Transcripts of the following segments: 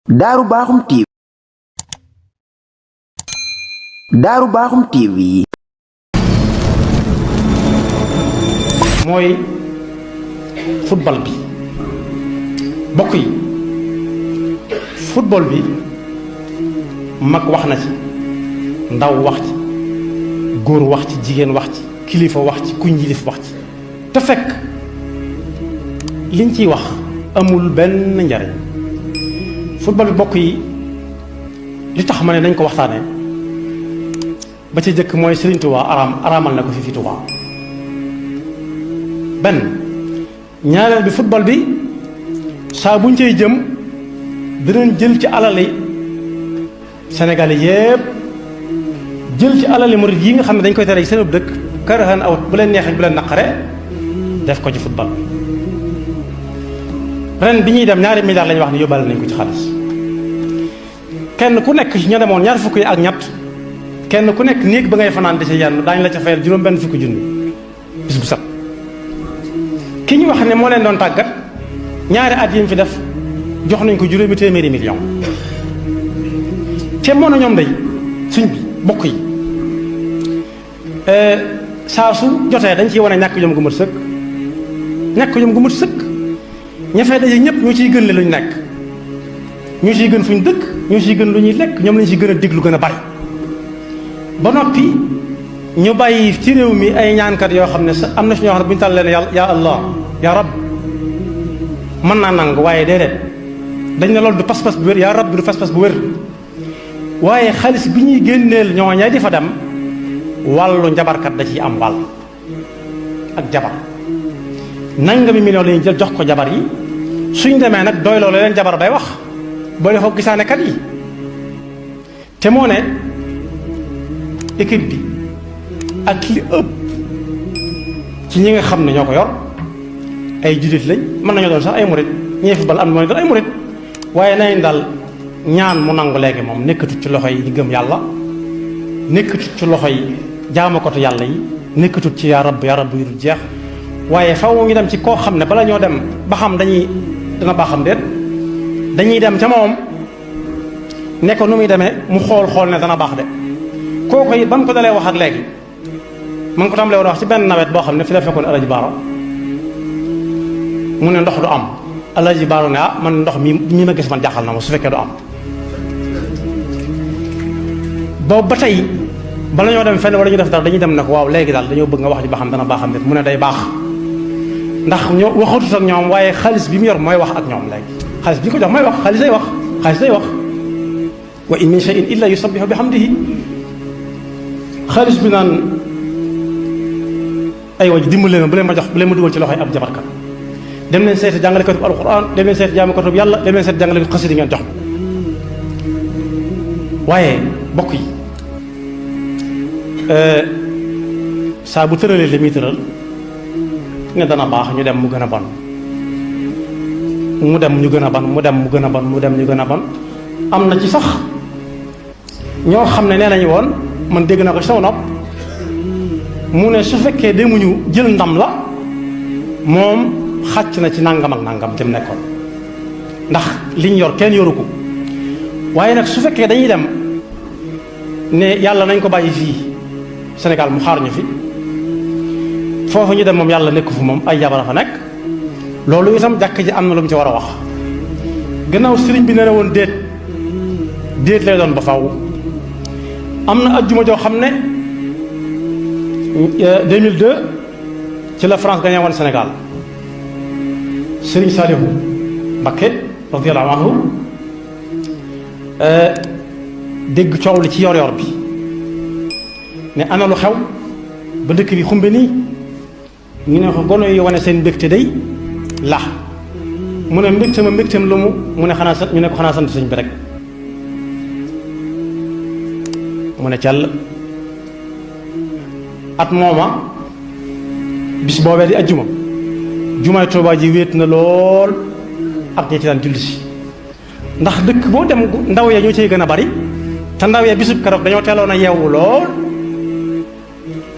Daaru Baaxum TV. Daaru Baaxum TV. mooy football bi bokk yi football bi mag wax na ci ndaw wax ci góor wax ci jigéen wax ci kilifa wax ci kuñ yilif wax ci te fekk liñ ciy wax amul benn njariñ football bi bokk yi li tax ma ne nañ ko waxtaanee ba ci jëkk mooy Serigne Touba araamal na ko fi Touba benn ñaareel bi football bi saa buñ cay jëm dinañ jël ci alali Sénégal yépp jël ci alali murid yi nga xam ne dañ koy tere ci seen dëkk karahan aw bu leen neexee bu leen naqare def ko ci football ren bi ñuy dem ñaari milliards lañu wax ne yóbbaale nañ ko ci xaalis kenn ku nekk ci ña demoon ñaar fukk yi ak ñett kenn ku nekk néeg ba ngay fanaan di ci yenn daañu la ca fayal juróom benn fukki junni bis bu set ki ñu wax ne moo leen doon tàggat ñaari at yi mu fi def jox nañ ko juróomi téeméeri million te moo na ñoom day suñ bi bokk yi saa su jotee dañ ciy wane ñàkk jom gu mat sëkk ñàkk jom gu mat sëkk ña fay daje ñëpp ñu ciy gën le lu ñu nekk ñu ciy gën fuñ dëkk ñu ciy gën lu ñuy lekk ñoom lañ ciy gën a déglu gën a bari ba noppi ñu bàyyi ci réew mi ay ñaankat yoo xam ne am na si ñoo xam ne bu ñu tàll leen ya allah ya rab mën naa nangu waaye déedéet dañ ne loolu du pas-pas bu wér ya rab bi du pas-pas bu wér waaye xaalis bi ñuy génneel ñooña di fa dem wàllu njabarkat da ciy am wàll ak jabar nangami million la ñuy jël jox ko jabar yi suñ demee nag doy loolu leen jabar bay wax boo defoo gisaane kat yi te moo ne équipe bi ak li ëpp ci ñi nga xam ne ñoo ko yor ay jullit lañ mën nañoo doon sax ay murit ñee football am na doon ay murit waaye nañ daal ñaan mu nangu léegi moom nekkatut ci loxo yi ñi gëm yàlla nekkatut ci loxo yi jaamakatu yàlla yi nekkatut ci yaa rabb yu dul jeex waaye faw ñu dem ci koo xam ne bala ñoo dem ba xam dana baaxam déet dañuy dem ca moom ne ko nu muy demee mu xool ne dana baax de kooku it ba mu ko dalee wax ak léegi ma ngi ko tàmbalee war a wax ci benn nawet boo xam ne fi la fekkoon Alaji Baaro mu ne ndox du am Alaji Baaro ne man ndox mi ma gis man jaaxal na ma su fekkee du am boobu ba tey bala ñoo dem fenn wala ñu def dara dañuy dem ne ko waaw léegi daal dañoo bëgg nga wax ji ba xam dana baaxam déet mu ne day baax ndax ñoo waxatut ak ñoom waaye xaalis bi mu yor mooy wax ak ñoom léegi xaalis bi ñu ko jox mooy wax xaalis day wax wa in min shay'in illa yusabbihu bihamdihi xaalis bi naan ay waj dimbale ma bu leen ma dugal ci loxoy ab jabarkat dem leen seeti jàngalekatu alquran dem leen seeti jaamakatu yàlla dem leen seeti jàngalekatu xasida ngeen jox waaye bokk yi saa bu tëralee li muy tëral ne dana baax ñu dem mu gën a bon mu dem ñu gën a bon mu dem mu gën a bon mu dem ñu gën a bon am na ci sax ñoo xam ne nee nañu woon man dégg naa ko ci sama nopp mu ne su fekkee demuñu jël ndam la moom xàcc na ci nangam ak nangam te mu nekkoon ndax liñ yor kenn yoru ko waaye nag su fekkee dañuy dem ne yàlla nañ ko bàyyi fii Sénégal mu xaar ñu fi foofu ñu dem moom yàlla nekk fu moom ay jabara fa nekk loolu itam jàkk ji am na lu mu ci war a wax gannaaw sëriñ bi nee na woon déet lay doon ba faw am na ajjuma joo xam ne 2002 ci la France gagné woon Sénégal Serigne Saliou Mbacké radiyallahu anhu dégg coow li ci yor bi ne ana lu xew ba dëkk bi xumbe nii ñu ne ko gono yi wane seen mbégte day la mu ne mbégteem lu mu ne xanaa sant ñu ne ko xanaa sant sëñ bi rek mu ne càll at mooma bis boobee di ajjuma jumaay Tuubaa ji wéet na lool ak ñi ci daan julli si ndax dëkk boo dem ndaw ya ñoo cay gën a bari te ndaw ya bisub keroog dañoo teeloon a yeewu lool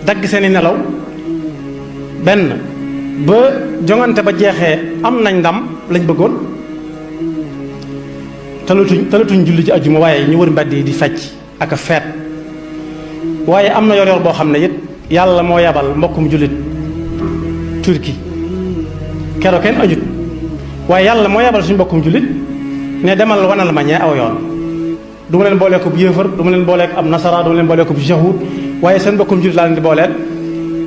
dagg seeni nelaw benn ba jongante ba jeexee am nañ ndam lañ bëggoon talatuñ julli ci ajjuma waaye ñu wër mbedd yi di fecc ak a feet waaye am na yor boo xam ne it yàlla moo yabal mbokkum jullit turki keroog kenn ajut waaye yàlla moo yabal suñu mbokkum jullit ne demal wanal ma ñee aw yoon du ma leen boolee ko bu yéefar du ma leen boolee ab nasara du ma leen boolee ko bu yahud waaye seen mbokkum jullit laa leen di booleen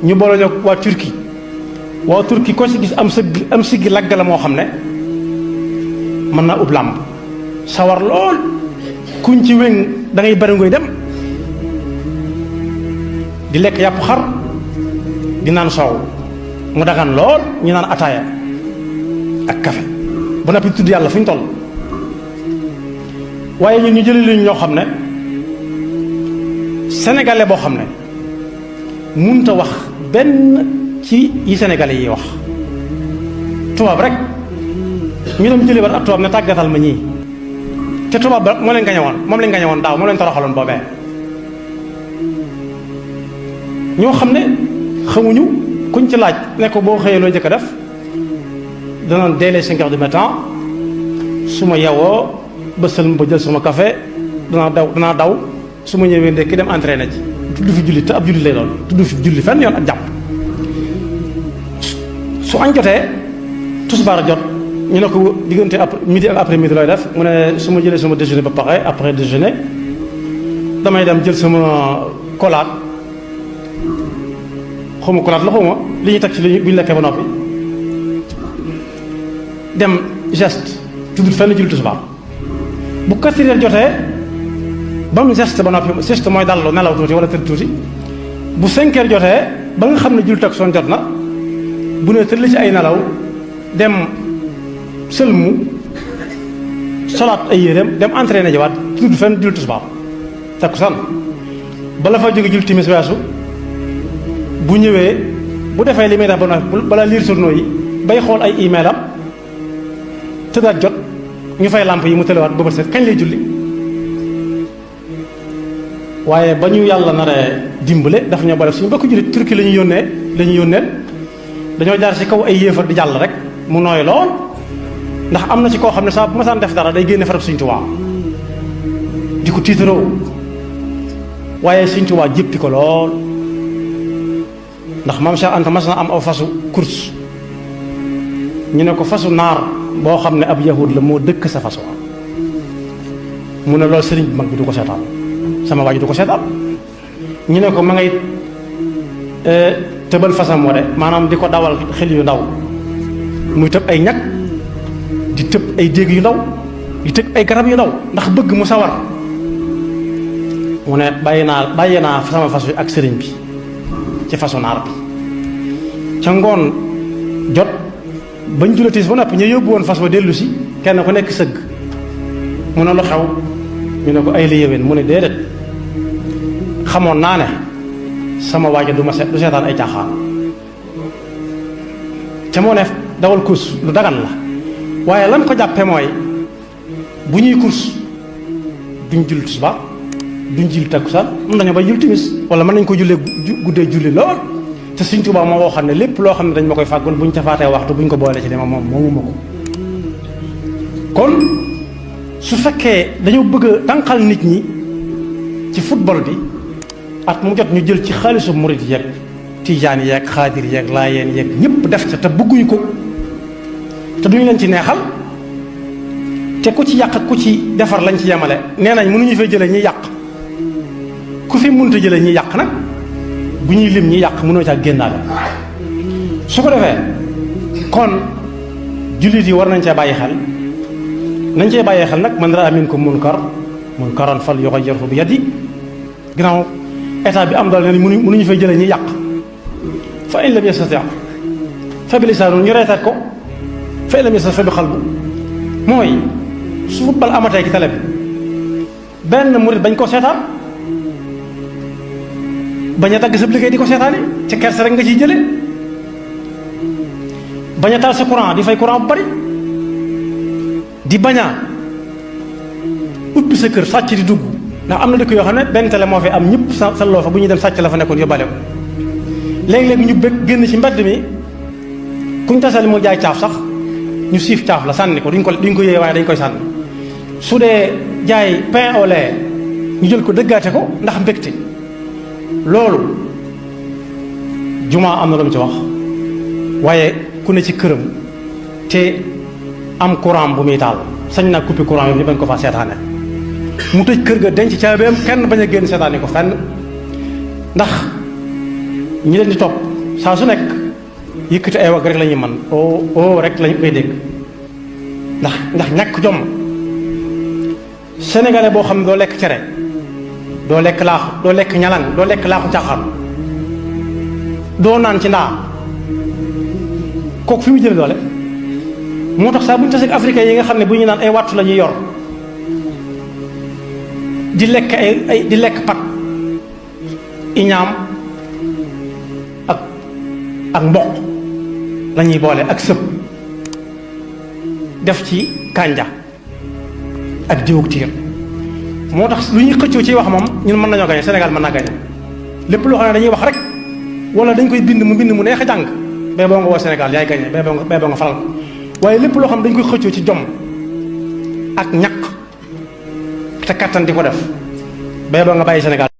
ñu boole ñoo waa turki ko ci gis am siggi lagg la moo xam ne mën naa ub làmb sawar lool kuñ ci wéng da ngay bari ngoy dem di lekk yàpp xar di naan soow mu dagan lool ñu naan ataaya ak café ba noppi tudd yàlla fu ñu toll waaye ñun ñu jëlee leen ñoo xam ne sénégalais boo xam ne munta wax benn ci yi sénégalais yi wax tubaab rek ñu dem jëlee war ab tubaab ne tàggatal ma ñii te tubaab ba moo leen gañe woon daaw moo leen toroxaloon boobee ñoo xam ne xamuñu kuñ ci laaj ne ko boo xëyee loo jëkk a def danaan dès les 5 heures du matin su ma yewoo ba sëlm ba jël sama café danaa daw su ma ñëwee ndekki dem entraîné ji tudd fi julli te ab julli lay doon tudd fi julli fenn yoon ak jàpp su añ jotee tusbaar jot ñu ne ko diggante midi ak après midi looy def mu ne su ma jëlee sama déjeuner ba pare après déjeuner damay dem jël sama kolaat xawma kolaat la xawma li ñuy teg ci li bu ñu lekkee ba noppi dem geste tudd fenn julli tusbaar bu 4 heures jotee ba mu geste ba noppi geste mooy dallu nelaw tuuti wala tëdd tuuti bu 5 heures jotee ba nga xam ne julli takkusaan jot na bu ne tëdd ci ay nelaw dem sëlmu solaat ay yéreem dem entraîné jiwaat tudd fenn julli tusbaar takkusaan bala fa jóge julli timis weesu bu ñëwee bu defee li muy def ba noppi bala lire journaux yi bay xool ay email am tëddaat jot ñu fay làmp yi mu tëlewaat ba bët set kañ lay julli waaye ba ñu yàlla naree dimbale dafa ñoo bale suñu bokk jullit turki la ñuy yónnee dañoo jaar ci kaw ay yéefar di jàll rek mu nooy lool ndax am na ci koo xam ne saa bu ma saan def dara day génne farab Sëñ Tuubaa di ko tiitaroo waaye Sëñ Tuubaa jéppi ko lool ndax maam Cheikh Anta mas na am aw fasu course ñu ne ko fasu naar boo xam ne ab yahud la moo dëkk sa fas wa mu ne loolu sëriñ bi mag bi du ko seetaan sama waa ji du ko seetaan ñu ne ko ma ngay tëbal fasam wa de maanaam di ko dawal xel yu ndaw muy tëb ay ñag di tëb ay dégg yu ndaw di tëb ay garab yu ndaw ndax bëgg mu sawar mu ne bàyyi naa sama fas wi ak sëriñ bi ci fasu naar bi ca ngoon jot bañ julatiis ba noppi ñu yóbbu woon fas wa dellu si kenn ku nekk sëgg mu ne lu xew ñu ne ko ay la yéwén mu ne déedéet xamoon naa ne sama waaja du seetaan ay caaxaan ca moo ne dawal course lu dagan la waaye lan ko jàppe mooy bu ñuy course duñ julli tisbaar duñ julli takkusaan mën nañu bay julli timis wala mën nañ ko jullee guddee julli lool te Sëñ Tuubaa moo waxoon ne lépp loo xam ne dañ ma koy fàggul buñ ca faatee waxtu buñ ko boole ci dema moom moomuma ko kon su fekkee dañoo bëgg a tànqal nit ñi ci football bi at mu jot ñu jël ci xaalisu murit yeeg tijaan yeeg xaadir yeeg laayeen yeeg ñëpp def ca te bëgguñu ko te duñu leen ci neexal te ku ci yàq ku ci defar lañ ci yemale nee nañ mënuñu fay jëlee ñi yàq ku fi mënta jëlee ñi yàq nag bu ñuy lim ñi yàq mënoo caa génnaale su ko defee kon jullit yi war nañ cee bàyyi xel nañ cee bàyyi xel nag man raa minkum munkaran fal yughayyirhu bi yadi ginnaaw état bi am doole ne mënuñu fay jëlee ñi yàq fa in lam yastati' fa bi lisaanihi ñu reetaat ko fa in lam yastati' fa bi qalbi mooy su football amatee ci télé bi benn murit bañ koo seetaan bañ a dagg sa liggéey di ko seetaani ca kerse rek nga ciy jële bañ a taal sa courant di fay courant bu bari di bañ a ubbi sa kër sàcc di dugg ndax am na dëkk yoo xam ne benn télé moo fi am ñëpp sa loo fa bu ñuy dem sàcc la fa nekkoon yóbbaale ko léegi-léegi ñu bëgg génn ci mbedd mi kuñ tasal mu jaay caaf sax ñu siif caaf la sànni ko duñ ko yéeye waaye dañ koy sànni su dee jaay pain au lait ñu jël ko dëggaate ko ndax mbégte. loolu jumaa am na lu mu ci wax waaye ku ne ci këram te am courant bu muy taal sañ naa couper courant yi ñu bañ ko fa seetaane mu tëj kër ga denc caabeem kenn bañ a génn seetaane ko fenn ndax ñi leen di topp saa su nekk yëkkati ay wagg rek la ñuy mën oo rek lañ koy dégg ndax ñàkk jom. sénégalais boo xam ne doo lekk cere doo lekk laaxu doo lekk ñalang doo lekk laaxu caaxaan doo naan ci ndaa kooku fi mu jële doole. moo tax saa bu ñu tasee ak africain yi nga xam ne bu ñu naan ay wattu la ñuy yor di lekk di lekk pat iñaam ak mboq la ñuy boole ak sëb def ci kànja ak diwug tiir. moo tax lu ñuy xëccoo ci wax moom ñun mën nañoo gañe Sénégal mën naa gañe lépp loo xam ne dañuy wax rek wala dañ koy bind mu neex a jàng bay boo nga woo Sénégal yaay gañe bay boo nga faral waaye lépp loo xam ne dañ koy xëccoo ci jom ak ñaq te kattan di ko def bay boo nga bàyyi Sénégal